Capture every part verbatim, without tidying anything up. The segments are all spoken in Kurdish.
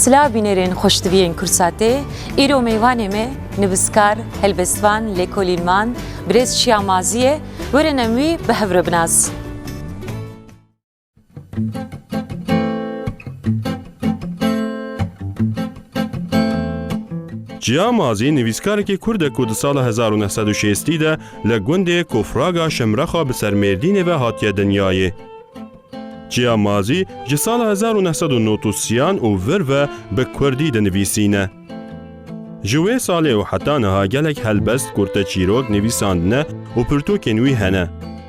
Silav bînerên xweştiviyên Kursatê, îro mêvanê me nivîskar, helbestvan, lêkolînvan, birêz Çiya Mazî ye, werin em wî bi hev re binas. Çiya Mazî nivîskarekî Kurd e ku di sala hezar û neh sed û şêstî de li gundê Kufraga Şimrexa bi ser Mêrdînê ve hatiye dinyayê. Çiya Mazî ji sala hezar û neh sed û nod û sêyan û vir ve bi kurdî dinivîsîne. Ji wê salê û heta niha gelek helbest, kurteçîrok nivîsandine û pirtûkên wî hene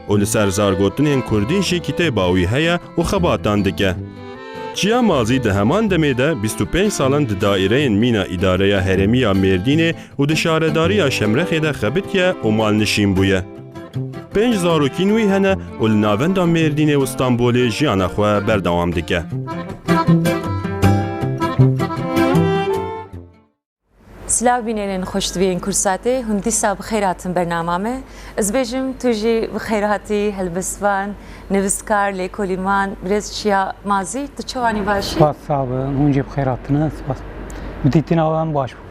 û li ser zargotinên kurdî jî kitêba wî heye û xebatan dike. Çiya Mazî di heman demê de bîst û pênc sal in di daîreyên mîna Îdareya Herêmî ya Mêrdînê û di Şaredariya Şemrexê de xebitiye û malnişîn bûye. Pênc zarokîn wî hene û li navenda Mêrdînê û Stenbolê jiyana xwe berdewam dike. Silav bînerên xweştiviyên Kursatê, hûn dîsa bi xêr hatin bernama me. Ez bêjim tu jî bi xêr hatî, helbestvan, nivîskar, lêkolînvan, birêz Çiya Mazî, tu çawanî, baş î? Spas, sax be, hûn jî bi xêr hatine, spas. Bi dîtina we em baş bûn.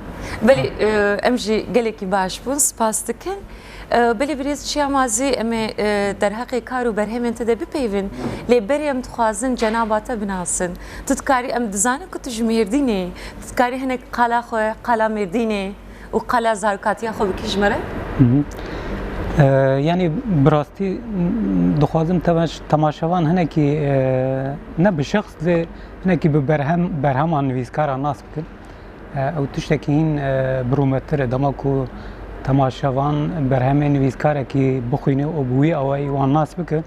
Belê, e, em jî gelekî baş bûn, spas dikin. E, belê birêz Çiya Mazî, em ê, e, derheqê kar û berhemên te de bipeyvin, lê berê em dixwazin cenaba te binasin. Tu dikarî, em dizanin ku tu ji Mêrdînê yî, tu dikarî hinek qala xwe, qala Mêrdînê û qala zarokatiya xwe bikî ji me re? Hı hı. E, yanî bi rastî, m, dixwazim temaş-, temaşevan hinekî, e, ne bi şexs lê hinekî bi berhem, berhema nivîskara nas bikin. E, ew tiştekî hîn, e, bi rûmettir e. Dema ku temaşevan berhemê nivîskarekî bixwîne û bi wî awayî wan nas bike,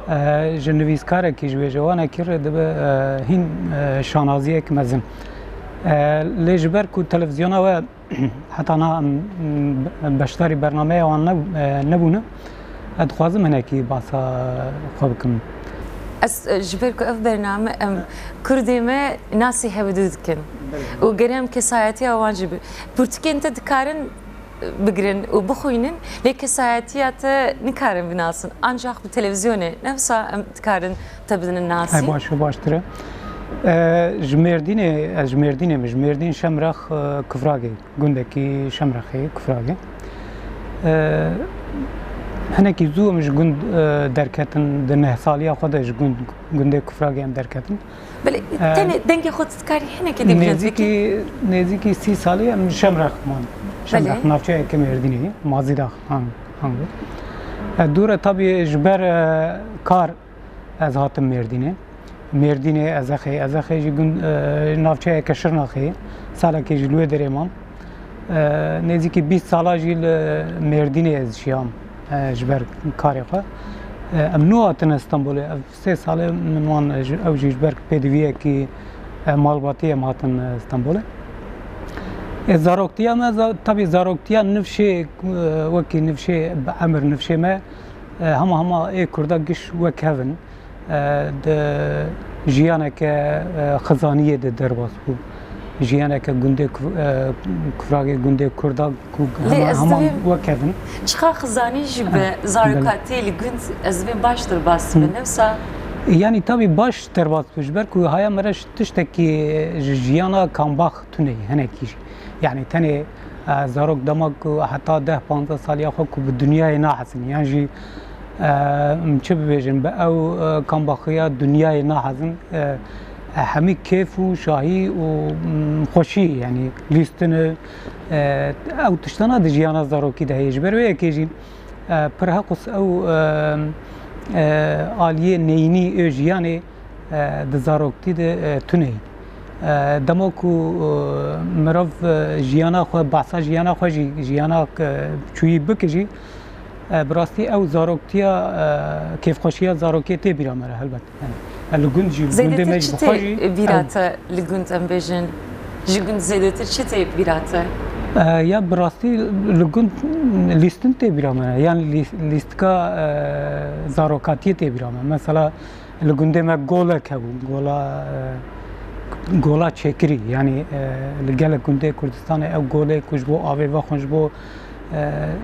e, ji nivîskarekî, ji wêjewanekî re dibe, e, hîn, e, şanaziyek mezin. E, lê ji ber ku televîzyona we heta niha em, m, beşdarî bernameya wan ne, e, nebûne, ez dixwazim hinekî basa xwe bikim. Ez, e, ji ber ku ev bername em kurdê me nasî hev dû dikin û gerê em kesayetiya wan jî bi-, pirtûkên te dikarin, e, bigirin û bixwînin, lê kesayetiya te nikarin binasin. Ancaq bi televîzyonê, ne wisa em dikarin te bidinin nasî. Ay, baş û baştir e. E, ji Mêrdînê, ez ji Mêrdînê me, ji Mêrdîn Şemrex, e, Kufragê. Gundekî Şemrexê, Kufragê. E, hinekî zû em ji gund, e, derketin, di neh saliya xwe de ji gund, gundê Kufragê em derketin. Belê, e, tenê dengê xwe tu dikarî hinekî dî bilind bikî? Nêzîkî, nêzîkî sî salî em Şemrex man. Şemrex, belê, navçeyeke Mêrdînê ye, Mazîdax han, hango. E, dû re tabî ji ber, e, kar ez hatim Mêrdînê. Mêrdînê, Ezexê. Ezexê jî gund, e, navçeyeke Şirnexê ye. Salekê jî li wê derê mam. E, nêzîkî bîst sala jî li Mêrdînê ez jiyam, e, ji ber karê xwe. E, em nû hatine Stenbolê. Ev sê salê min wan, e, ji, ew jî ji ber pêdiviyekî, e, malbatî em hatin, e, Stenbolê. E, zaroktiya me, za-, tabî zaroktiya nifşê, e, wekî nifşê bi emir nifşê me, e, hema hema ê Kurda giş wek hev in. E, di jiyaneke, e, xizaniyê de derbas bû. Jiyaneke gundê Ku-, e, Kufragê gundê Kurda ku hema, hema wek hev in. Çiqa xizanî jî bi zarokatiyê li gund ez divê baştir bas bibe. Hı. Ne wisa? Yanî tabî baş derbas bû, ji ber ku haya me re tiştekî ji jiyana kambax tune ye, hinekî jî. Yanî tenê, e, zarok dema ku heta deh panzdeh saliya xwe ku bi dinyayê nahezin, yan jî, e, em çi bibêjin, bi ew, e, kambaxiya dinyayê nahezin, e, e, hemî kêf û şahî û, mm, xweşî, yanî lîstin, e, ew tiştana di jiyana zarokî de heye. Ji ber wê yekê jî, e, pir heqûs ew, e, e, aliyê neyînî ê jiyanê, e, di zaroktî de, e, tune ye. E, dema ku, e, mirov, e, jiyana xwe, behsa jiyana xwe jî, jiyana, e, çûyî bike jî, e, bi rastî ew zaroktiya, e, kêfxweşiya zarokê tê bîra me re helbet. Yani, e, li gund jî, li gundê me jî bi xwe jî. Zêdetir çi tê bîra te li gund, em bêjin? Ji gund zêdetir çi tê bîra te? E, ya bi rastî li gund lîstin tê bîra me re. Yani lîs-, lîstika, e, zarokatiyê tê bîra me. Mesela, Li gundê me golek hebû, gola, e, gola Çêkirî, yanî, e, li gelek gundê Kurdistanê ew golê ku ji bo avê vexwin, ji bo, e,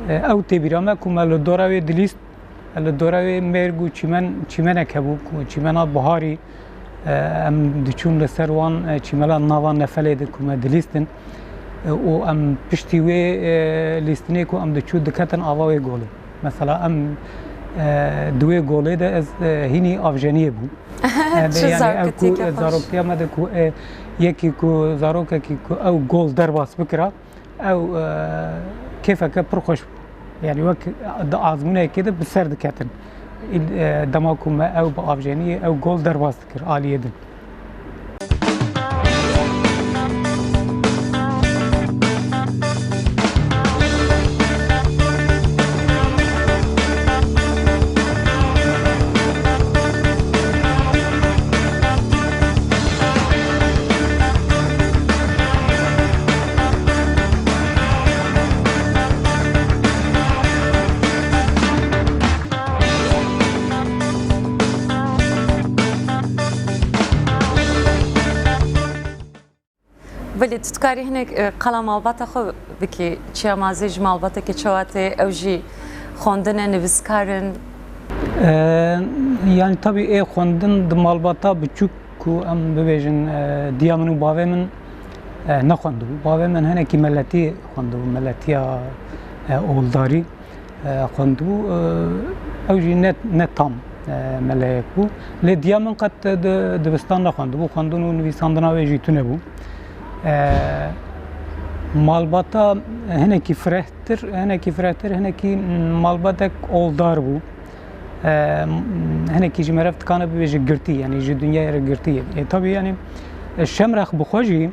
e, ew tê bîra me ku me li dora wê dilîst, li dora wê mêrg û çîmen, çîmenek hebû, ku çîmena biharî, E, em diçûn li ser wan, e, çîmela nava nefelê de ku me dilîstin. E, û em piştî wê, e, lîstinê ku em diçû diketin ava wê golê. Mesela em, e, di wê golê de ez, e, hînî avjeniyê bûm. E, Çi yani ew ku zarokatiyeke xweş. Zaroktiya me de ku, e, yekî ku zarokekî ku ew gol derbas bikira, ew, e, kêfeke pir xweş bû. Yani wek di azmûnekê de bi ser diketin. Îl-, e, dema ku me ew bi avjeniyê ew gol derbas dikir aliyê din. Belê, tu dikarî hinek, e, qala malbata xwe bikî, çiya mazê ji malbateke çawa tê, ew jî xwendin e, nivîskar in? E, yani tabî ê xwendin di malbata biçûk ku em bibêjin, e, diya min û bavê min, e, nexwendibû. Bavê min hinekî meletî xwendibû, meletiya, e, oldarî. E, xwendibû, e, ew jî ne, ne tam, e, meleyek bû. Lê diya min qet di, dibistan nexwendibû, xwendin û nivîsandina wê jî tune bû. E, malbata hinekî firehtir, hinekî firehtir, hinekî malbatek oldar bû. E, hinekî ji meriv dikane bibêje girtî, yanî ji dinyayê re girtî ye. E, tabî yanî, e, Şemrex bi xwe jî,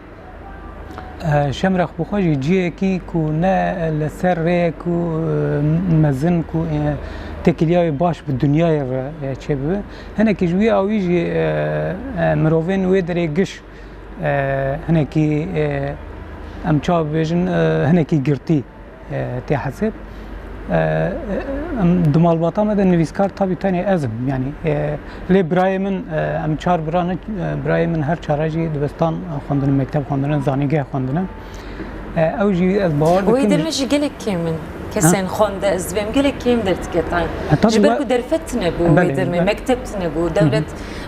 E, Şemrex bi xwe jî cihekî ku ne li ser rêyek ku, e, mezin ku, e, têkiliya wê baş bi dinyayê re, e, çêbibe. Hinekî ji wî awî jî, e, e, mirovên wê derê giş, e, hinekî, e, em çawa bibêjin, e, hinekî girtî, e, tê hesê. E, em di malbata me de nivîskar tabî tenê ez im. Yanî, e, lê birayê min, e, em çar bira ne, e, birayê min her çare jî dibistan xwendine, mekteb xwendine, zanîngeh xwendine. E, ew jî ez bawer dikim. Wê derme jî gelek kêm in. Kesên xwende ez divêm gelek kêm derdiketan. E, tabî. Ji ber ku derfet tine bû wê dermê, mekteb tine bû, dewlet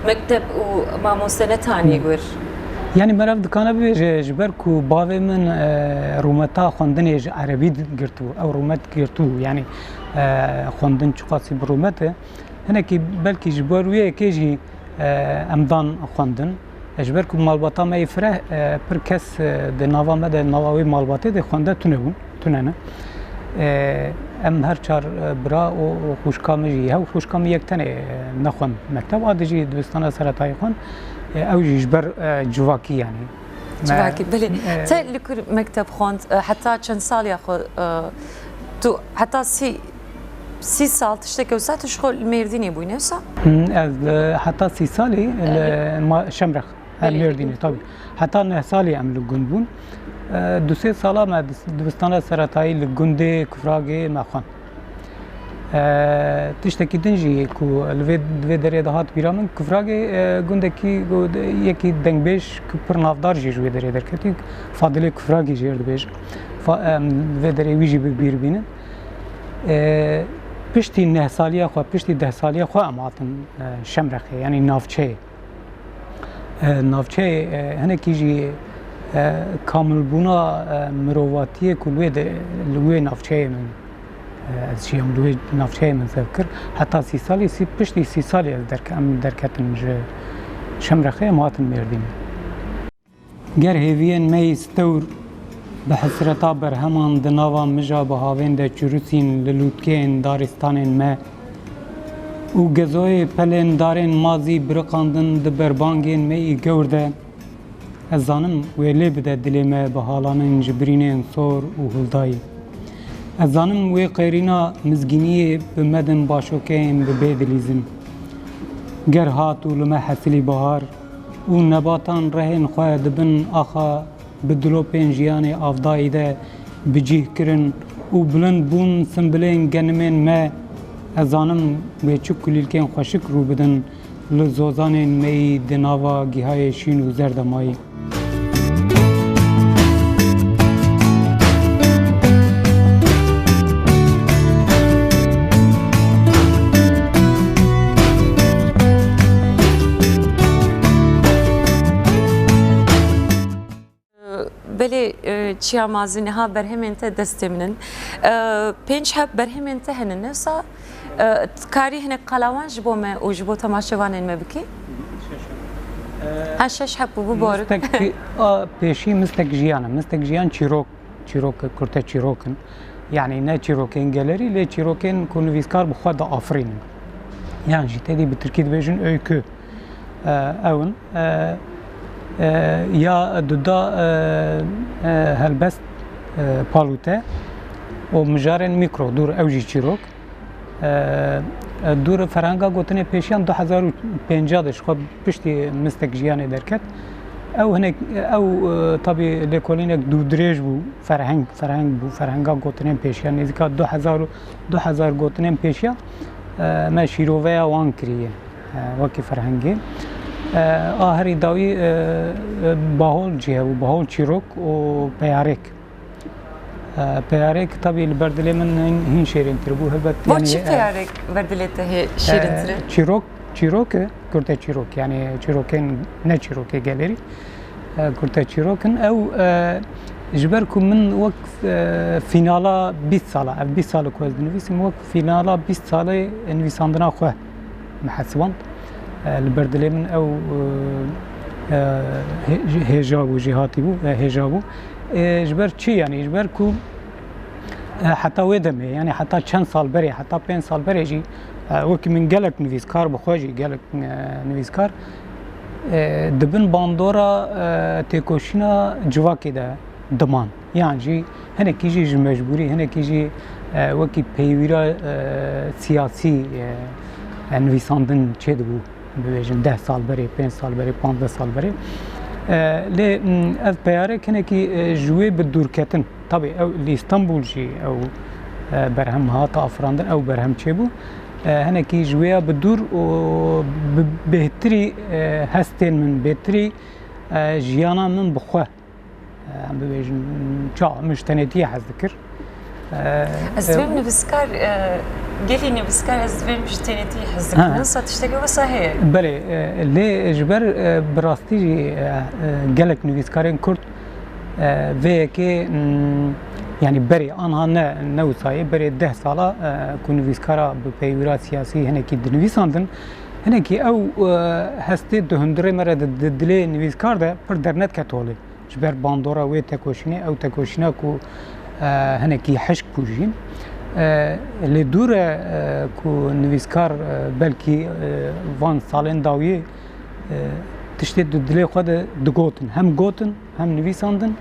mekteb û mamoste netanî wir. Yanî meriv dikane bibêje, ji ber ku bavê min, e, rûmeta xwendinê ji erebî girtibû, ew rûmet girtibû, yanî, e, xwendin çiqasî bi rûmet e. Hinekî belkî ji ber wê yekê jî, e, em dan xwendin. E, ji ber ku malbata me yê fireh, e, pir kes, e, di nava me de, nava wê malbatê de xwende tune bûn. Tune ne. E, em her çar, e, bira û, û xwişka min jî, hew xwişka min yek tenê, e, nexwend mekteb, a di jî dibistana seretayî xwend, e, ew jî ji ber, e, civakî, yanî. Civakî, belê. E, te li kur mekteb xwend, e, heta çend saliya xwe, e, tu heta sî, sî sal tiştek wisa tu ji xwe li Mêrdînê bûyî, ne wisa? Hı, ez li heta sî salî li ma-, Şemrex. Her Belê. Mêrdînê, tabî. Heta neh salî em li gund bûn. E, du sê sala me dis-, dibistana seretayî li gundê Kufragê me xwend. E, tiştekî din jî ku li vê, di vê derê de hat bîra min, Kufragê, e, gundekî, gu-, de-, yekî dengbêj ku pir navdar jî ji wê derê derketî, Fadilê Kufragî jê re dibêjin. Fa-, em, vê derê wî jî bi bîr bînin. E, piştî neh saliya xwe, piştî deh saliya xwe em hatin, e, Şemrexê, yanî navçeyê. E, navçeyê, e, hinekî jî, e, kamilbûna, e, mirovatiyê ku li wê de, li wê navçeyê min, e, ez jiyam, li wê navçeyê min zevkir. Heta sî salî, sî, piştî sî salî ez derke-, em derketin ji Şemrexê, em hatin Mêrdînê. Ger hêviyên me yî stewr bi hesreta berheman di nava mija bihavên de çirûsîn li lûtkeyên daristanên me û gezoyê pelên darên mazî biriqandin di berbangên me yî gewr de, ez zanim wê lê bide dilê me bi halanên ji birînên sor û hildayî. Ez zanim wê qêrîna mizgîniyê bi me din başokeyên bi bê dilîzin. Ger hat û li me hesilî bahar, û nebatan rehên xwe di bin axa bi dilopên jiyanê avdayî de bi cih kirin û bilind bûn simbilên genimên me, ez zanim wê çi kulîlkên xweşik rû bidin li zozanên me yî di nava gihayê şîn û zer de mayî. Belê, e, Çiya Mazî, niha berhemên te destê min in. E, pênc heb berhemên te hene, ne wisa, e, karî hinek qala wan ji bo me û ji bo temaşevanên me bikî? Ha, şeş heb bû, biborin. Mistek, a, pêşî Mistek Jiyan e. Mistek Jiyan çîrok, çîrok, kurte çîrok in. Yanî ne çîrokên gelerî, lê çîrokên ku nivîskar bi xwe diafirînin. Yan jî tedî bi tirkî dibêjin öykü. E, ew in. E, e, ya duda, e, e, helbest, e, palûte û mijarên mîkro, dûr ew jî çîrok. E, e, dûr ferhenga gotinê pêşiyan du hezar û pênca de ji xwe piştî Mistek Jiyanê derket. Ew hinek, ew, e, tabî lêkolînek dûdirêj bû, ferheng, ferheng bû, ferhenga gotinên pêşiyan nêzîka du hezar û, du hezar gotinên pêşiyan, e, me şîroveya wan kiriye. E, wekî ferhengê. E, a herî dawî, e, e, bahol cî hebû, bahol çîrok û peyarêk. E, peyarêk tabî li ber dilê min hîn, hîn şêrîntir bû. Helbet, bo yanî, çi e, peyarêk ber dilê te hê şêrîntir e? E, çîrok, çîrok e, kurte çîrok, yanî çîrokên, ne çîrokê gelerî. E, kurte çîrok in. Ew, e, ji ber ku min wek, e, fînala bîst sala, ev bîst sal e ku ez dinivîsim, wek fînala bîst salê nivîsandina xwe me hesiband. E, li ber dilê min ew, e, e, hê-, hêja bû, jêhatî bû, e, hêja bû. E, ji ber çi, yanî ji ber ku, e, heta wê demê, yanî heta çend sal berê, heta pênc sal berê jî, e, wekî min gelek nivîskar bi xwe jî, gelek, e, nivîskar, e, di bin bandora, e, têkoşîna civakê de diman. Yan jî hinekî jî ji mecbûrî, hinekî jî, e, wekî peywîra, e, siyasî, e, e, nivîsandin çêdibû, bibêjin deh sal berê, pênc sal berê, panzdeh sal berê. E, lê, m, ev peyarek hinekî, e, ji wê bi dûrketin. Tabî ew li Îstanbul jî ew, e, berhem hate afirandin, ew berhem çêbû. E, hinekî ji wê ya bi dûr û bi bêhtirî, e, hestên min, bêhtirî, e, jiyana min bi xwe. Em bibêjin, çawa min ji tenêtiyê hez dikir. Ez dibêm nivîskar, e, gelî nivîskar ez dibêm ji tenêtiyê hez dikim. Ha. Wisa tiştekî wisa heye? Belê, e, lê ji ber, e, bi rastî jî, e, e, gelek nivîskarên Kurd, e, vê yekê, m, yanî berê, anha ne, ne wisa ye, berê deh sala, e, ku nivîskara bi peywîra siyasî hinekî dinivîsandin, hinekî ew, e, hestê di hundirê me re di, di dilê nivîskar de pir dernetket holê. Ji ber bandora wê tekoşînê, ew tekoşîna ku, e, hinekî hişk bû jî. E, lê dûr e, e, ku nivîskar, e, belkî, e, van salên dawiyê, e, tiştê di dilê xwe de digotin. Hem gotin, hem nivîsandin.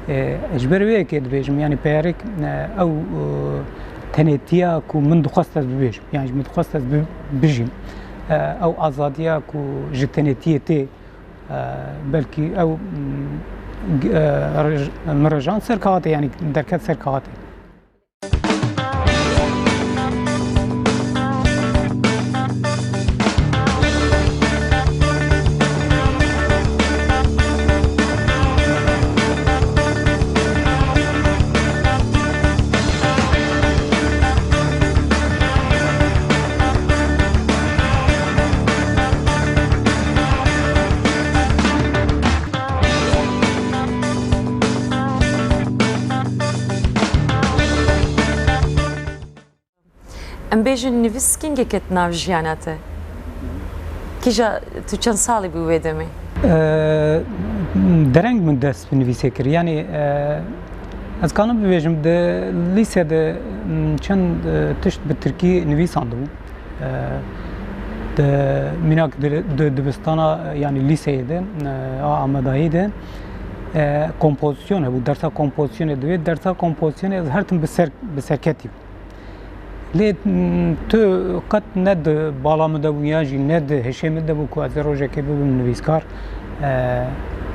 E, ji ber wê yekê dibêjim, yanî peyarek, e, ew, e, tenêtiya ku min dixwest ez bibêjim, yan jî min dixwest ez bi-, bijîm. E, ew azadiya ku ji tenêtiyê tê, e, belkî ew, m, g-, e, rej-, min rejan ser kaxatê, yanî derket ser kaxatê. Em bêjin nivîskîngê ket nav jiyana te. Kîja tu çend salî bû wê demê? Eee, dereng min dest bi nivîsê kir. Yanî, eee, ez kanim bibêjim, di lîse de, m, çend, e, tişt bi tirkî nivîsandibû. Eee, di mînak di, di dibistana, yanî lîseyê de, e, a Amedayê de, e, kompozîsyon hebû, dersa kompozîsyonê divê, dersa kompozîsyonê ez her tim bi ser, bi ser ketî. Lê, m, tu qet ne di bala min de bû, yan jî ne di hişê min de bû ku ez ê rojekê bibim nivîskar. E,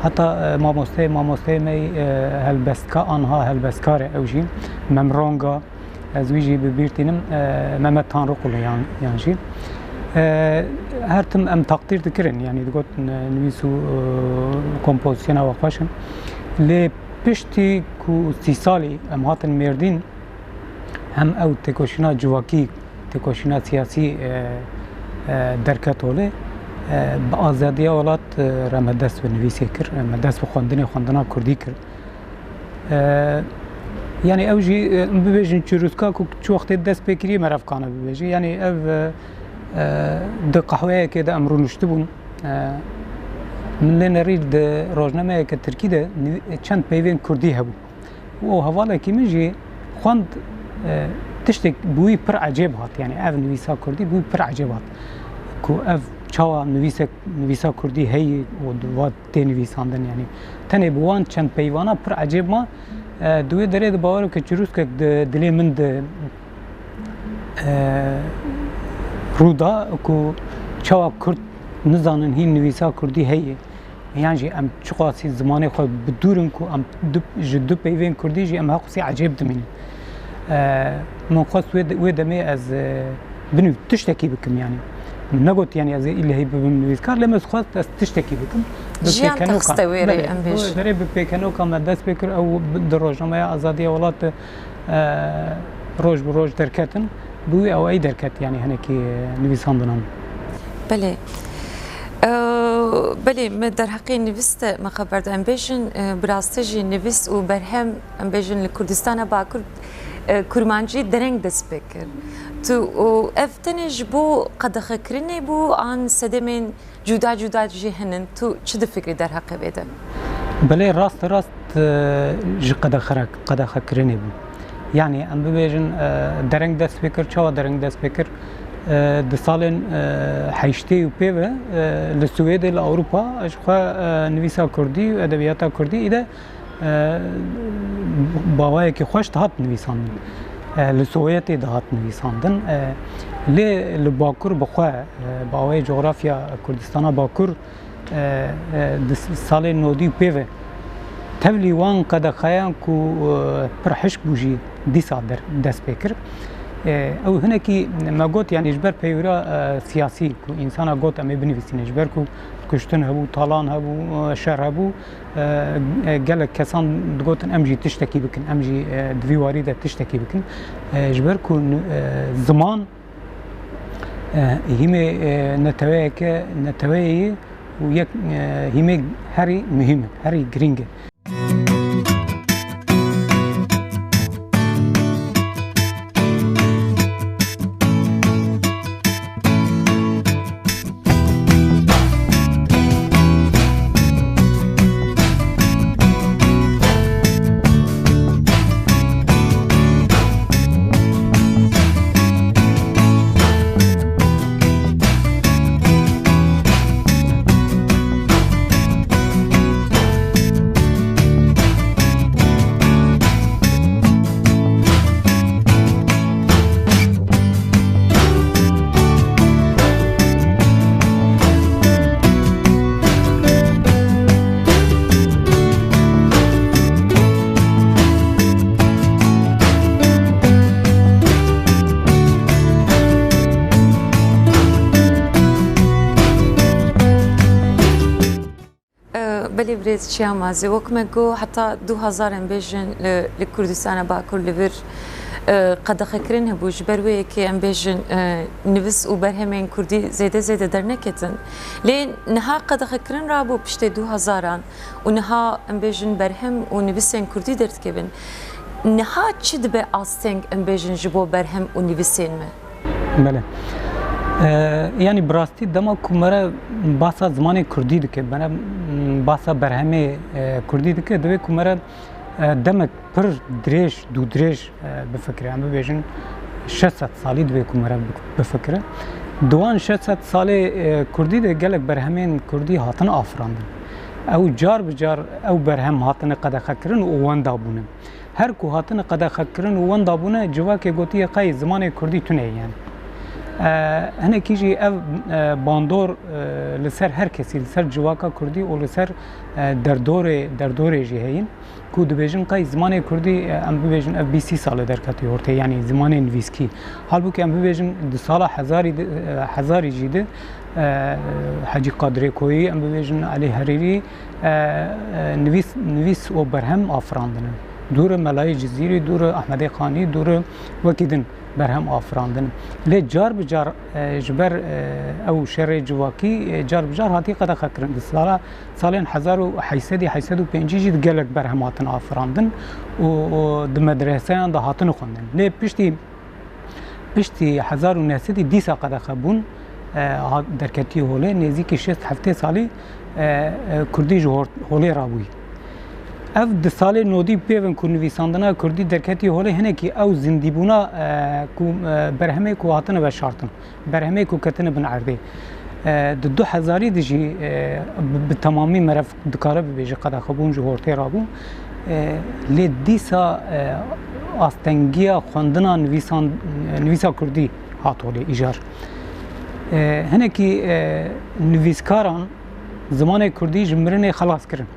heta, e, mamosteyê, mamosteyê me, e, helbestka-, anha helbestkar e ew jî, Mem Ronga, ez wî jî bi bîr tînim, e, Mehmet Tanrıkulu yan, yan jî. E, her tim em taqdîr dikirin, yanî digot, e, nivîs û, e, kompozisyona we xweş in. Lê piştî ku sî salî em hatin Mêrdîn, hem ew têkoşîna civakî, têkoşîna siyasî, e, e, derket holê, e, bi azadiya welat, e, re me dest bi nivîsê kir, e, me dest bi xwendinê, xwendina kurdî kir. E, yanî ew jî, e, bibêjin çirûska ku çi wextê dest pê kiriye, merevkane bibêje. Yanî ev, e, e, di qehweyekê de em rûniştibûn. E, min lê nerî di rojnameyeke tirkî de nivî-, çend peyvên kurdî hebû. Û hevalekî min jî xwend, e, tiştek bi wî pir ecêb hat. Yanî ev nivîsa kurdî bi wî pir ecêb hat. Ku ev çawa nivîsek, nivîsa kurdî heye û di va tê nivîsandin, yanî tenê bi wan çend peyvana pir ecêb ma. E, di wê derê de bawer ke çirûskek di dilê min de, e, rû da ku çawa kurd nizanin hîn nivîsa kurdî heye, yan jî em çiqasî zimanê xwe bi dûr in ku em du, ji du peyvên kurdî jî em heqûsî ecêb dimînin. E, min xwest wê de-, wê demê ez, e, binivî-, tiştekî bikim, yanî. Min negot, yanî, ez ê îlehî bibim nivîskar, lê min xwest ez tiştekî bikim. Bi Jiyan pêkenoka, texiste wê rê, belê, em bêjin. Wê derê bi pêkenoka me dest pê kir, ew di rojnameya Azadiya Welat de, e, roj bi roj derketin. Bi wî ew ey derket, yanî, hinekî, e, nivîsandinan. Belê. E, belê, me derheqê nivîs de me xeber da. Em bêjin, e, bi rastî jî nivîs û berhem, em bêjin, li Kurdistana Bakur, e, kurmancî dereng dest pê kir. Tu, û ev tenê ji bo qedexekirinê bû an sedemên cuda cuda jî hene? Tu çi difikrî derheqê vê de? Belê, rast rast, e, ji qedexerek-, qedexekirinê bû. Yanî em bibêjin, e, dereng dest pê kir, çawa dereng dest pê kir? E, di salên, e, heştê û pê ve, e, li Swêdê, li Ewropa, ji xwe, e, nivîsa kurdî û edebiyata kurdî îde, e, bi awayekî xweş dihat nivîsandin. E, li Sovyetê dihat nivîsandin. E, lê li Bakur bi xwe, e, bi awayê cografya Kurdistana Bakur, e, e, di salên nodî û pê ve tevlî wan qedexeyan ku, e, pir hişk bû jî dîsa der-, dest pê kir. E, ew hinekî me got, yanî ji ber peywira, e, siyasî ku însana got em ê binivîsînin, ji ber ku kuştin hebû, talan hebû, e, şer hebû, e, e, gelek kesan digotin em jî tiştekî bikin, em jî, e, di vî warî de tiştekî bikin. E, ji ber ku, e, ziman, e, hîmê, e, neteweyeke, neteweyê ye û yek, e, hîmê herî muhîm e, herî girîng e. E, belê birêz Çiya Mazî, wek me got, heta du hazar em bêjin li, li Kurdistana Bakur li vir, e, qedexekirin hebû, ji ber wê yekê em bêjin, e, nivîs û berhemên kurdî zêde zêde derneketin. Lê niha qedexekirin rabû piştê du hazaran û niha em bêjin berhem û nivîsên kurdî derdikevin. Niha çi dibe asteng em bêjin ji bo berhem û nivîsên me? Belê. E, yanî bi rastî dema ku mere bahsa zimanê kurdî dike, mere, m, bahsa berhemê, e, kurdî dike, divê ku mere, e, demek pir dirêj, dûdirêj, e, bifikire. Em bibêjin şeş sed salî divê ku mere bi-, bifikire. Di wan şeş sed salê, e, kurdî de gelek berhemên kurdî hatin afirandin. Ew car bi car ew berhem hatine qedexekirin û wenda bûne. Her ku hatine qedexekirin û wenda bûne, civakê gotiye qey zimanê kurdî tune ye, yanî. E, hinekî jî ev, e, bandor, e, li ser her kesî, li ser civaka kurdî û li ser, e, derdorê, derdorê jî heyîn, ku dibêjin qey zimanê kurdî, e, em bibêjin ev bîst sî salê derketiye ortê, yanî zimanê nivîskî. Halbûkî em bibêjin di sala hezarî de, e, hezarî jî de, e, Hecî Qadirê Koyî, em bibêjin Elî Herîrî, e, e, nivîs, nivîs û berhem afirandine. Dûrî Melayê Cizîrî, dûrî Ehmedê Xanî, dûrî wekî din berhem afirandin. Lê car bi car, e, ji ber, e, ew şerê civakî, e, car bi car hatiye qedexekirin. Di sala, salên hezar û heyşt sedî, heyşt sed û pêncî jî di gelek berhem hatin afirandin û, û di medreseyan de hatin xwendin. Lê piştî, piştî hezar û neh sedî dîsa qedexe bûn, e, hat, derketî holê, nêzîkî şêst heftê salî, e, e, kurdî ji hor-, holê rabûyî. Ev di salê nodî pêvin ku nivîsandina kurdî derketî holê, hinekî ew zindîbûna, e, ku, e, berhemê ku hatine veşartin, berhemê ku ketine bin erdê. E, di du hezarî de jî, e, bi, bi temamî meriv dikare bibêje qedexebûn ji hortê rabû. E, lê dîsa, e, astengiya xwendina nivîsan-, nivîsa kurdî hat holê îcar. E, hinekî, e, nivîskaran zimanê kurdî ji mirinê xelas kirin.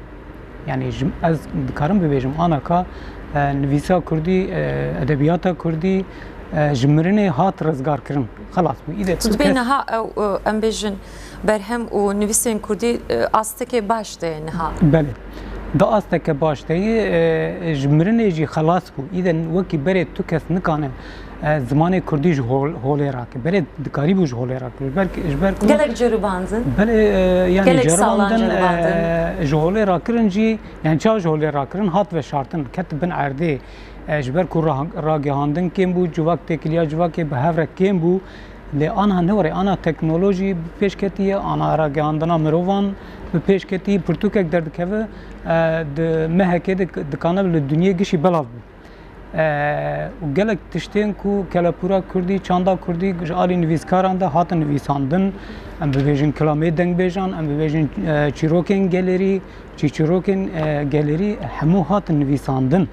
Yanî ji, ez dikarim bibêjim, anaka, e, nivîsa kurdî, e, edebiyata kurdî, e, ji mirinê hat rizgarkirin. Xelas bû. Îde Tu tu dibê kes niha ew, e, em bêjin berhem û nivîsên kurdî, e, asteke baş de ye niha. Belê. Di asteke baş de ye, e, ji mirinê jî xelas bû. Îde wekî berê tu kes nikane, e, zimanê kurdî ji hol-, holê rake. Berê dikarîbû ji holê rake. Ji ber, ji ber ku Gelek ceribandin. Belê, e, yani Gelek salan ceribandin, ceribandin. E, ji holê rakirin jî, yani çawa ji holê rakirin, hat veşartin, ket bin erdê. E, ji ber ku ra-, ragihandin kêm bû, civak têkiliya civakê bi hev re kêm bû. Lê ana ne were, ana teknolojî bi pêş ketiye, ana ragihandina mirovan bi pêş ketiye, pirtûkek derdikeve, e, di mehekê de dikane li dinyê gişî belav bû. E, û gelek tiştên ku kelepûra kurdî, çanda kurdî ji alî nivîskaran de hatin nivîsandin, em bibêjin kilamê dengbêjan, em bibêjin, e, çîrokên gelêrî, çîçîrokên, e, gelêrî hemû hatin nivîsandin.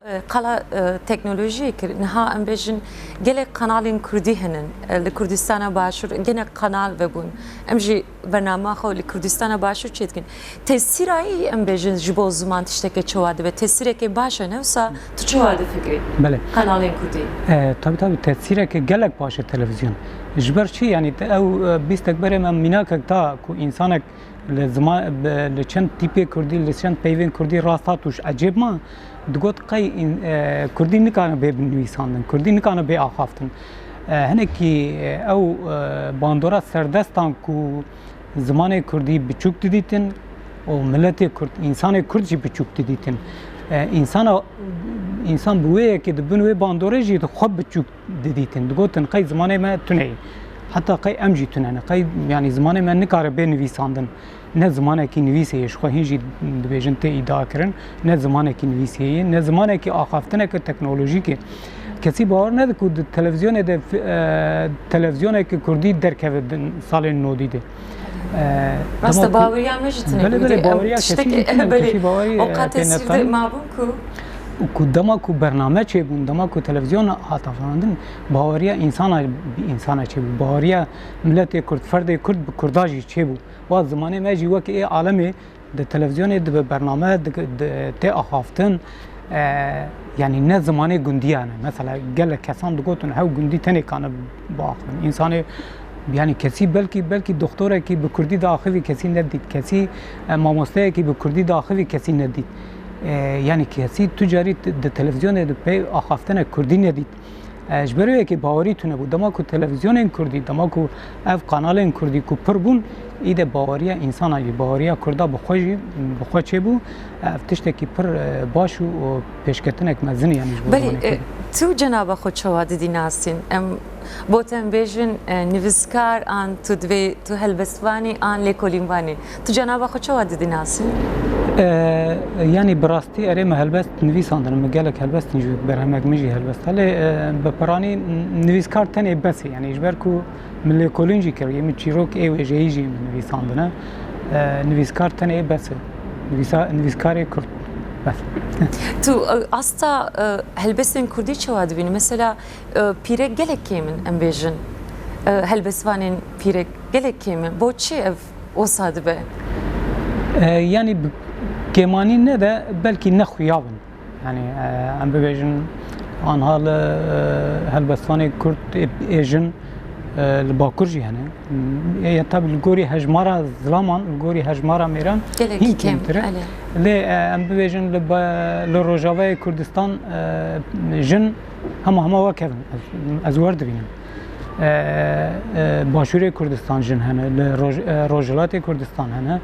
E, qala, e, teknolojiyê kir. Niha em bêjin gelek kanalên kurdî hene, e, li Kurdistana Başûr gelek kanal vebûn. Em jî bernama xwe li Kurdistana Başûr çêdikin. Tesîra wî, em bêjin, ji bo ziman tişteke çawa dibe? Tesîreke baş e, ne wisa? Tu çawa difikirî? Belê. Kanalên kurdî. E, tabii, tabii, tesîreke gelek baş e televîzyon. Ji ber çi? Yani te ew, e, bîstek berê me mînakek da ku însanek li zima-, bi, li çend tîpê kurdî, li çend peyvên kurdî rast hat û ji ecêb ma, digot qey în-, e, kurdî nikane bê binivîsandin, kurdî nikane bê axaftin. E, hinekî, e, ew, e, bandora serdestan ku zimanê kurdî biçûk didîtin û miletê kurd, însanê kurd jî biçûk didîtin. E, însana, însan bi wê yekê di bin wê bandorê jî di xwe biçûk didîtin. Digotin, qey zimanê me tune ye. Heta qey em jî tune ne. Qey, yanî zimanê me nikare bê nivîsandin. Ne zimanekî nivîsê ye, ji xwe hîn jî dibêjin tê îdia kirin. Ne zimanekî nivîsê ye, ne zimanekî axaftineke teknolojîk e. Kesî bawer nede ku di televîzyonê de fi-, e, televîzyoneke kurdî derkeve di salên nodî de. E, Rast e, dema ku baweriya me jî tune Belê, bû. Belê, Em baweriya kesî tiştekî, jî tune, belê, kesî bawerî, o e, qat pê tesîr de netan. Mabûn ku Û ku dema ku bername çêbûn, dema ku televîzyon hat afirandin, baweriya însana bi însana çêbû. Baweriya miletê kurd, ferdê kurd bi kurda jî çêbû. Wa zimanê me jî wek ê alemê di televîzyonê dibe bername, di, di, tê axaftin. E, yanî ne zimanê gundiya ne. Mesela gelek kesan digotin hew gundî tenê kane biaxivin. Însanê, yanî kesî belkî, belkî doktorekî bi kurdî diaxivî kesî nedît. Kesî, e, mamosteyekî bi kurdî diaxivî kesî nedît. E, yanî kesî tu carî t-, di televîzyonê de pey axaftinek kurdî nedît. E, ji ber wê yekê bawerî tune bû. Dema ku televîzyonên kurdî, dema ku ev kanalên kurdî ku pir bûn, î de baweriya însana jî, baweriya kurda bi xwe jî, bi xwe çêbû. Ev tiştekî pir, e, baş û, û pêşketinek mezin e, yanî ji bo Belê, zimanê e, kurdî. Tu cenaba xwe çawa didî nasîn? Em Bo te em bêjin, e, nivîskar an tu divê tu helbestvanî an lêkolînvanî. Tu cenaba xwe çawa didî nasîn? E, yanî bi rastî erê me helbest nivîsandin, me gelek helbest nivî, berhemek min jî helbest. Lê, e, bi piranî nivîskar tenê bes e. Yanî ji ber ku min lêkolîn jî kir, yê min çîrok ê wêjeyî jî min nivîsandine. E, nivîskar tenê bes e. Nivîsa-, nivîskarê Kurd. Bes. Tu, e, asta, e, helbestên Kurdî çawa dibînî? Mesela, e, pîrek gelek kêm in, em bêjin. E, helbestvanên pîrek gelek kêm in. Bo çi ev wisa dibe? E, yanî bi kêmanî ne de belkî ne xuyav in. Yanî, e, em bibêjin anha li, e, helbestvanê Kurd ê, ê jin, e, li Bakur jî hene. Ê, ya tabî li gorî hejmara zilaman, li gorî hejmara mêran Gelekî hîn kêm, kêmtir e. Elê. Lê, e, em bibêjin li ba-, li Rojavayê Kurdistan, e, jin hema hema wek hev in. Ez, ez wer dibînim. E, e, Başûrê Kurdistan jin hene, li Roj-, e, Rojhilatê Kurdistan hene,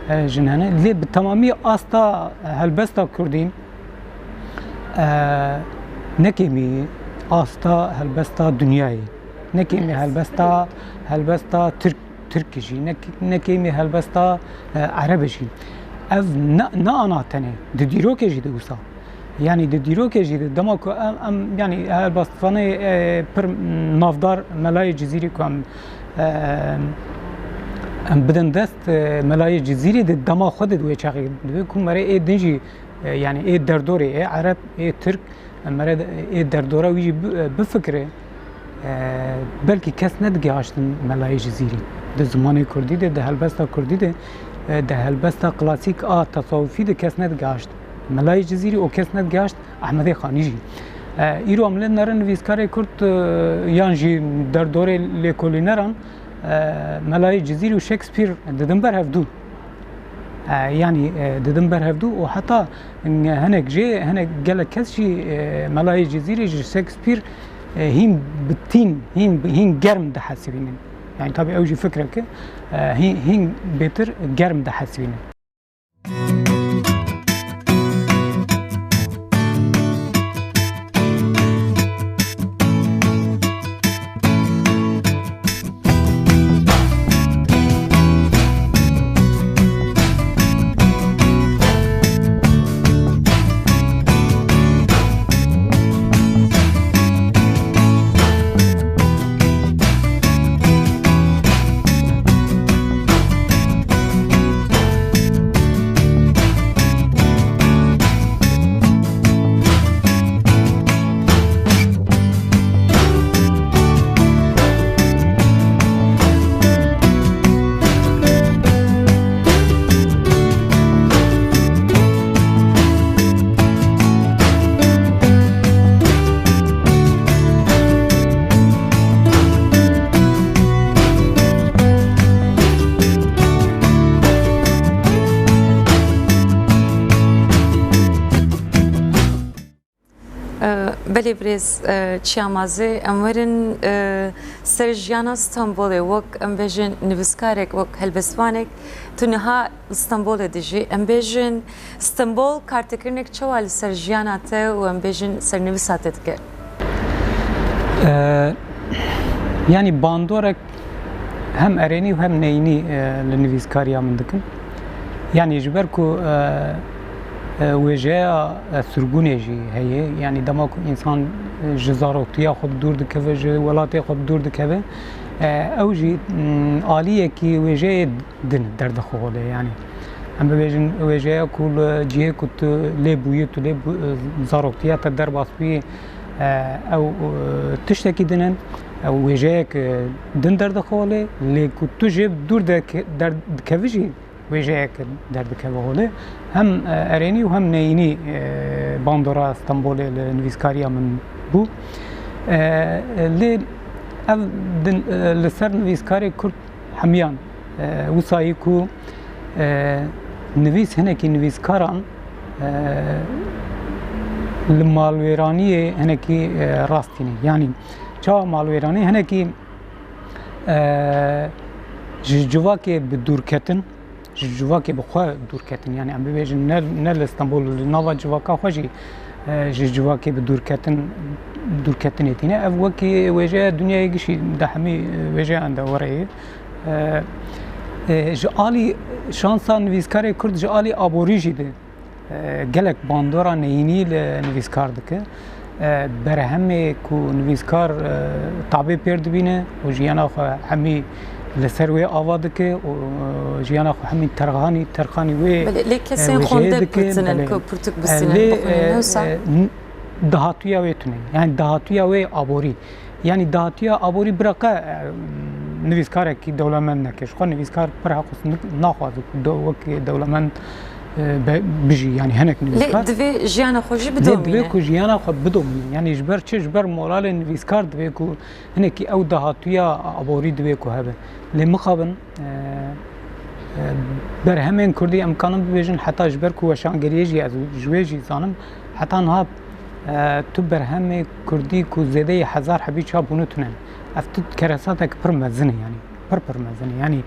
e, jin hene. Lê bi temamî asta helbesta Kurdî, e, ne kêmî asta helbesta dinyayê, ne kêmî helbesta, helbesta Tirk, Tirk jî, ne, ne kêmî helbesta, e, Ereb jî. Ev ne, ne ana tenê, di dîrokê jî de wisa. Yanî di dîrokê jî de dema ku em, em, yanî helbestvanê, e, pir navdar Melayê Cizîrî ku em, e, em bidin dest, e, Melayê Cizîrî de dema xwe de di wê çaxê dibe ku mere ê din jî, e, yanî ê derdorê, ê Ereb, ê Tirk, em mere de, ê derdora wî jî bi-, e, bifikire. E, belkî kes nedigihaştin Melayê Cizîrî. Di zimanê Kurdî de, di helbesta Kurdî de, e, di helbesta klasîk a tesawufî de kes nedigihaşt Melayê Cizîrî û kes nedigihaşt Ehmedê Xanî jî. E, îro em lê nere nivîskarê Kurd, e, yan jî derdorê lêkolîneran, e, Melayê Cizîrî û Shakespeare didin ber hevdû. E, yanî, e, didin ber hevdû û heta hinek jê, hinek gelek kes jî, e, Melayê Cizîrî ji Shakespeare, e, hîn bi tîn, hîn, hîn germ dihesibînin. Yanî tabî ew jî fikrek e, e, hîn, hîn bêtir germ dihesibînin. E, belê birêz, e, Çiyamazê, em werin, e, ser jiyana Stenbolê. Wek, em bêjin, nivîskarek, wek helbestvanek, tu niha li Stenbolê dijî. Em bêjin, Stenbol kartekirinek çawa li ser jiyana te û, em bêjin, ser nivîsa te dike? E, yanî bandorek hem erênî û hem neyînî, e, li nivîskariya min dikim. Yanî ji ber ku, e, e, wêjeya, e, sirgûnê jî heye, yanî dema ku însan, e, ji zaroktiya xwe bi dûr dikeve, ji welatê xwe bi dûr dikeve, e, ew jî, m, aliyekî wêjeyê din derdixwe holê. Yanî em bibêjin wêjeya ku li cihê ku tu lê bûyî, tu lê bû-, zaroktiya te derbas bûyî, e, ew, e, tiştekî din in, ew wêjeyek, e, din derdixwe holê, lê ku tu jê dûr dike-, derdikevî jî wêjeyek derdikeve holê. Hem, e, erênî û hem neyînî, e, bandora Stenbolê li nivîskariya min bû. E, lê ev din, e, li ser nivîskarê Kurd hemiyan, e, wisayî ku, e, nivîs hinekî nivîskaran, e, li malwêraniyê hinekî, e, rastî ne. Yanî çawa malwêranî? Hinekî, e, ji civakê bi dûrketin, ji civakê bi xwe dûrketin. Yanî em bibêjin ne, ne li Stenbol, li nava civaka xwe jî, e, ji civakê bi dûrketin, dûrketinê tîne. Ev wekî wêjeya dinyayê gişî de hemî, e, wêjeyan de were ye. E, e, ji alî şansa nivîskarê Kurd ji alî aborî jî de, e, gelek bandora neyînî li nivîskar dike. E, berhemê ku nivîskar, e, tabê pêr dibîne û jiyana xwe hemî Li ser wê ava dike û, e, jiyana xwe hemî terxanî, terxanî wê, Belê, lê e, kesên wêjeyê xwendek dike, gotin em belê. ku pirtûk E, bisînin, lê, bixwînin, e, wisa? e, n-, dahatuya wê tune. Yani dahatuya wê aborî. Yani dahatuya aborî bira qe, e, nivîskarekî dewlemend neke. Ji xwe nivîskar pir heq û sinik naxwaze ku do-, wek dewlemend, e, be-, bijî. Yani hinek nivîskar. Lê divê jiyana xwe jî Lê divê bidomîne. ku jiyana xwe bidomîne. Yani ji ber çi? Ji ber moralê nivîskar divê ku hinekî ew dahatuya aborî divê ku hebe. Lê mixabin, e, e, berhemên kurdî em kanin bibêjin, heta ji ber ku weşangeriyê jî ez ji wê jî zanim, heta niha, e, tu berhemê kurdî ku zêdeyî hezar hebî çap bûne tune. Ev tu keresatek pir mezin e, yani pir pir mezin e. Yani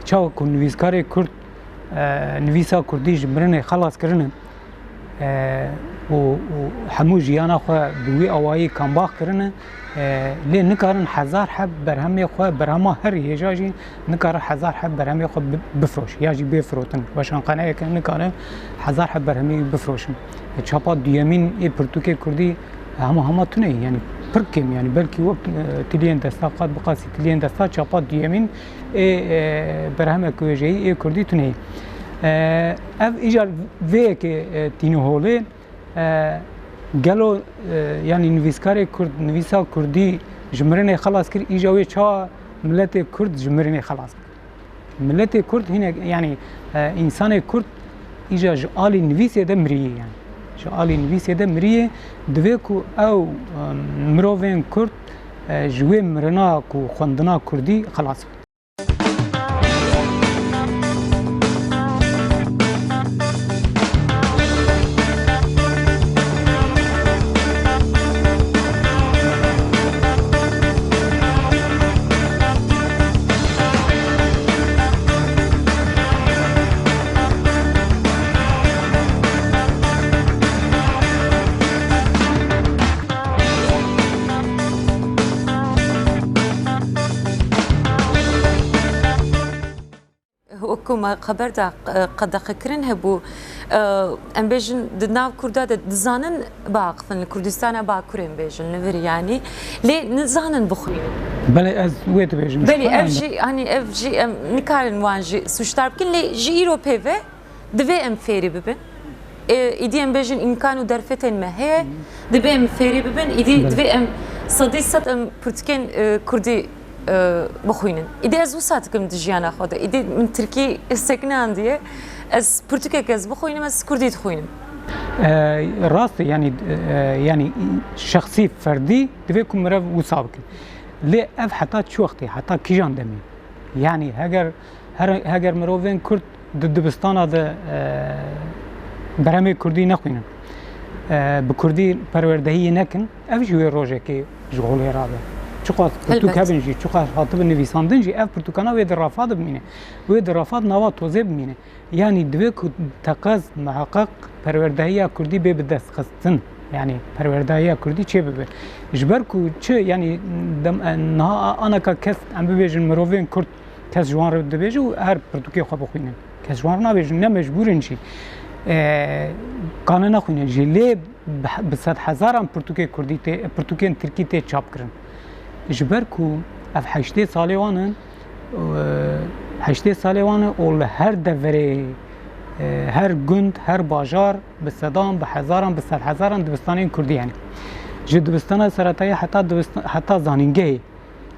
çawa ku nivîskarê kurd, e, nivîsa kurdî ji mirinê xelas kirine, e, û, û hemû jiyana xwe bi wî awayî kambax kirine, e, lê nikarin hezar heb berhemê xwe, berhema her hêja jî nikare hezar heb berhemê xwe bi-, bifroşe ya jî bê firotin. Weşanxaneyeke nikare hezar heb berhemê wî bifroşin. E, çapa duyemîn ê pirtûkê kurdî hema hema tune ye, yani pir kêm, yani belkî wek, e, tiliyên desta, qat bi qasî tiliyên desta çapa duyemîn ê, e, berhemek wêjeyî ê kurdî tune ye. E, ev îcar vê yekê, e, tîne holê, e, gelo, e, yani nivîskarê kurd, nivîsa kurdî ji mirinê xelas kir, îja wê çawa miletê kurd ji mirinê xelas kir? Miletê kurd hinek, yani, e, însanê kurd îja ji alî nivîsê de miriye, yani. Ji alî nivîsê de miriye, divê ku ew, e, mirovên kurd, e, ji wê mirina ku xwendina kurdî xelas bin. Wekî me xeber da, e, qedexekirin hebû. E, em bêjin di nav Kurda de dizanin biaqifin, li Kurdistana Bakur em bêjin, li vir yanî. Lê nizanin bixwînin. Belê, ez wê dibêjim. Belê, ev jî, hanî ev jî em nikarin wan jî sûcdar bikin, lê ji îro pê ve divê em fêrî bibin. E, îdî em bêjin îmkan û derfetên me heye, divê em fêrî bibin, îdî Belê. divê em sedî sed em pirtûkên, e, kurdî, e, bixwînin. Îdî ez wisa dikim di jiyana xwe de. Îdî min tirkî sekinandiye. Ez pirtûkek ez bixwînim, ez kurdî dixwînim. E, rast e, yani, e, yani şexsî, ferdî divê ku mirev wisa bike. Lê ev heta çi wextê, heta kîjan demê? Yani heger, her, heger mirovên kurd di dibistana de, e, berhemê kurdî nexwînin, e, bi kurdî perwerdehiyê nekin, ev jî wê rojekê ji holê rabe. Çiqas pirtûk Helbet. hebin jî, çiqas hatibin nivîsandin jî, ev pirtûkana wê di rafa de bimîne. Wê di rafa de nava tozê bimîne. Yanî divê ku teqez, muheqeq perwerdehiya kurdî bê bi dest xistin. Yanî perwerdehiya kurdî çê bibe. Ji ber ku çi, yanî dem-, e, niha anaka kes, em bibêjin mirovên kurd, kes ji wan re dibêje û her pirtûkê xwe bixwînin. Kes ji wan re nabêjin, ne mecbûr in jî. E, kane nexwînin jî. Lê bi, bi sedhezaran pirtûkê kurdî tê, pirtûkên tirkî tê çapkirin. Ji ber ku ev heştê salê wan in, e, heştê salê wan in û li her deverê, e, her gund, her bajar bi sedan, bi hezaran, bi sedhezaran dibistanên kurdî hene. Ji dibistana seretayî heta dibistan-, heta zanîngehê.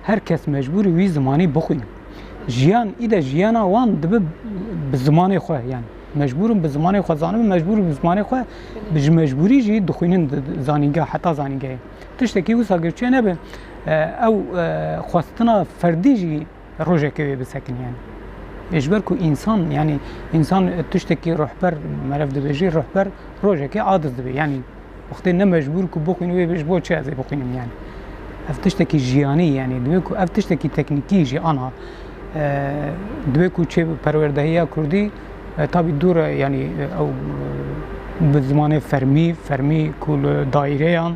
Her kes mecbûr e wî zimanî bixwîne. Jiyan, îde jiyana wan dibe bi zimanê xwe, yani mecbûr in bi zimanê xwe zanibin, mecbûr in bi zimanê xwe, bi, ji mecbûrî jî dixwînin di, di zanîngeh, heta zanîngehê. Tiştekî wisa girçê nebe, e, ew, e, xwestina ferdî jî rojekê wê bisekin, yani. E, ji ber ku însan, yani însan tiştekî ruhber, meriv dibêjî, ruhber rojekê aciz dibe, yani. Wextê ne mecbûr ku bixwîn wê bê, ji bo çi ez ê bixwînim yani? Ev tiştekî jiyanî yani, divê ku ev tiştekî teknîkî jî ana, e, divê ku çê perwerdehiya kurdî, e, tabî dûr e yani, e, ew, e, bi zimanê fermî, fermî ku li daîreyan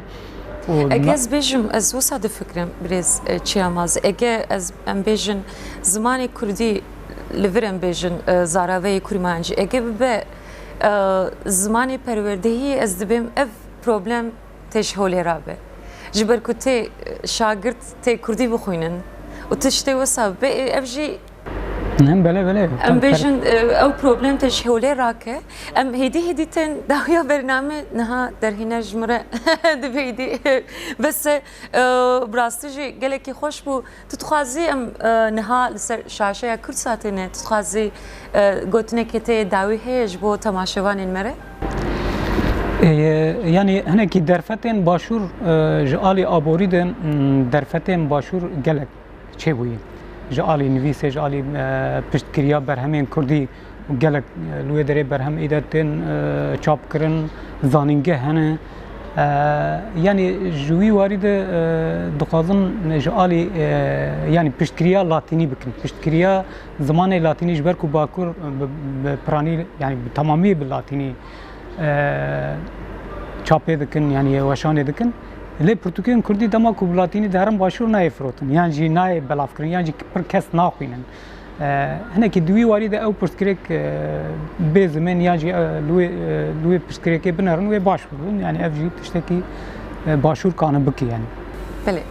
û Ege ez bêjim, ez wisa difikirim birêz, e, Çiyamaz. Ege ez, em bêjin zimanê kurdî li vir em bêjin, e, zaraveyê kurmancî. Ege bibe Ew, zimanê perwerdehiyê ez dibêm ev problem tê ji holê rabe. Ji ber ku tê, e, şagirt tê kurdî bixwînin û tiştê wisa bibe, e, ev jî Ne, belê, belê. Em bêjin, e, ew problem te ji holê rake. Em hêdî hêdî tên dawiya bername niha derhîne ji min re dibe hêdî. Bes, e, bi rastî jî gelekî xweş bû. Tu dixwazî em, e, niha li ser şaşeya Kurdsatê ne, tu dixwazî, e, gotinekê te yê dawî heye ji bo temaşevanên me re? E, yanî hinekî derfetên başûr, e, ji alî aborî de, m, derfetên başûr gelek çêbûyî. Ji alî nivîsê, ji alî, e, piştgiriya berhemên kurdî û gelek, e, li wê derê berhem îde tên, e, çapkirin, zanîngeh hene. E, yanî ji wî warî de, e, dixwazin ji alî, e, yanî piştgiriya latînî bikin. Piştgiriya zimanê latînî ji ber ku Bakur bi, bi piranî, yanî bi temamî bi latînî e, çapê dikin, yanî weşanê dikin. Lê pirtûkên kurdî dema ku bi latînî diherin başûr nayê firotin, yan jî nayê belavkirin, yan jî pir kes naxwînin. E, hinekî di wî warî de ew pirsgirêk, e, bê zimên yan jî, e, li wê, e, li wê pirsgirêkê binerin, wê baş bibin. Yanî ev jî tiştekî, e, başûr kane bike yanî. Belê,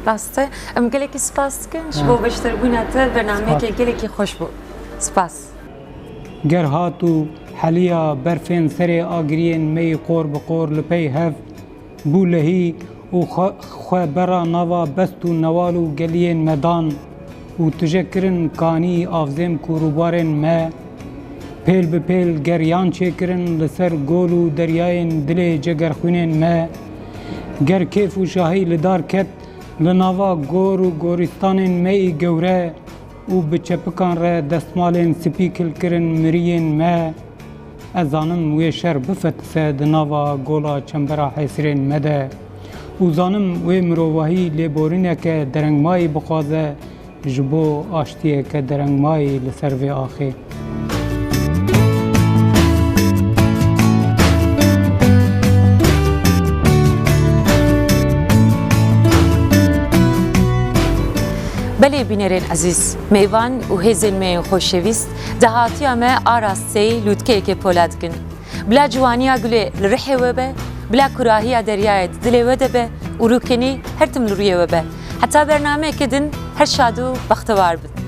rast e. Em gelekî spas dikin ji bo beşdarbûna te, bernameyeke gelekî xweş bû. Spas. Ger hat û heliya berfên serê agiriyên me yî qor bi qor li pey hev bû lehî û xwe, xwe bera nava best û newal û geliyên me dan û tije kirin kanî avzêm ku rûbarên me pêl bi pêl geriyan çêkirin li ser gol û deryayên dilê cegerxwînên me. Ger kêf û şahî li dar ket li nava gor û gorîstanên me yî gewre, û bi çepikan re destmalên spî kilkirin miriyên me. Ez zanim wê şer bifetise di nava gola çembera hesirên me de û zanim wê mirovahî lêborîneke derengmayî bixwaze ji bo aştiyeke derengmayî li ser vê axê. Belê bînerên ezîz, mêvan û hêzên me yên xoşewîst, dahatiya me a rasteyî lûtkeyekê pola dikin. Bila ciwaniya gulê li rihê we be, bila kurahiya deryayê di dilê we de be û rûkenî her tim li rûyê we be. Heta bernameyeke din her şad û bextewar bin.